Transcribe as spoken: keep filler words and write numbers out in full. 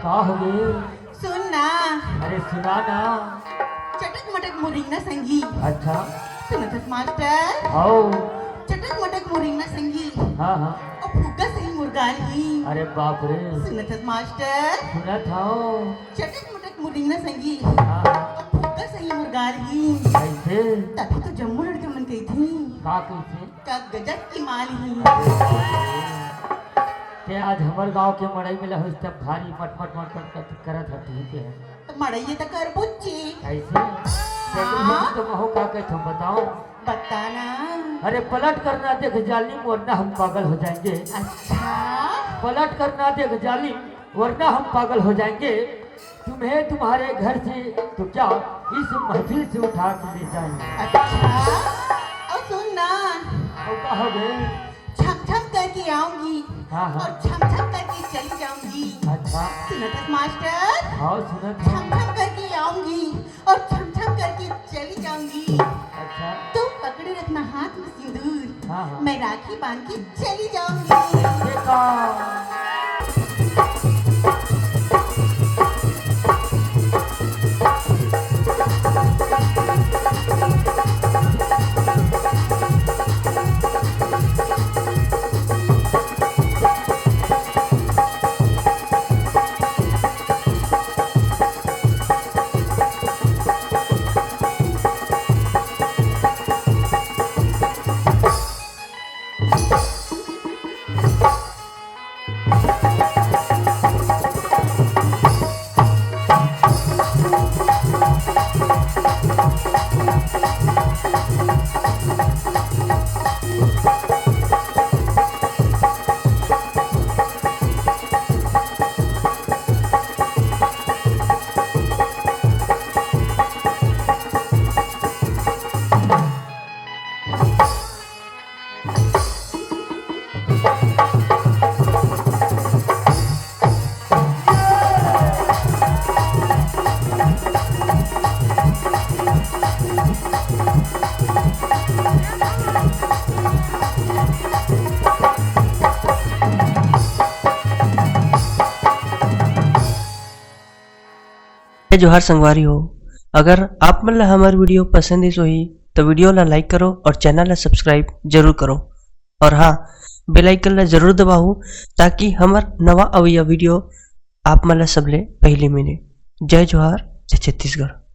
का होगे? सुन ना। अरे सुना ना। चटक मटक मुरिंगना संगी। अच्छा। सुनत हस मास्टर? हौ। चटक मटक मुरिंगना संगी। हाँ, हाँ। अउ फुग्गा सही मुरगाल ही। अरे बाप रे। सुनत हस मास्टर? सुनत हौं। चटक मटक मुरिंगना संगी। हाँ, हाँ। अउ फुग्गा सही मुरगाल ही। कइसे? तभी तो जम्मो लड़का मन कहिथे। का कहिथे? का गजब के माल ही। ते आज हमर गांव के मड़ई में लहुस तब भारी मटमट मटमट करत हती ते। त मड़ई त करबुच्ची। कइसे? हाँ। ते तो महू का कहिथौं बताओ। बता ना। अरे पलट कर ना देख जालिम वरना हम पागल हो जाएंगे। अच्छा। पलट कर ना देख जालिम वरना हम पागल हो जाएंगे। तुम्हें तुम्हारे घर से तो क्या इस महफिल से उठा के ले जाएंगे। अच्छा। अउ सुन ना। अउ का होगे? छम छम करके आऊंगी हाँ, हाँ। अउ छम छम करके चली जाऊंगी। अच्छा। सुनत हस मास्टर? हाँ, सुनत हौं। छम छम करके आऊंगी अउ छम छम करके चली जाऊंगी। अच्छा। तुम पकड़े रखना हाथ में सिंदूर, हाँ, हाँ। मैं राखी बांध के चली जाऊंगी। देखा। जय जोहार संगवारी हो, अगर आप मन ला हमर video पसंद आइस होही, तो video ला like करो और channel ला subscribe जरूर करो। और हाँ, bell icon ला जरूर दबाओ, ताकि हमर नवा अवइया video आप मन ला सबले पहले मिले। जय जोहार, जय छत्तीसगढ़।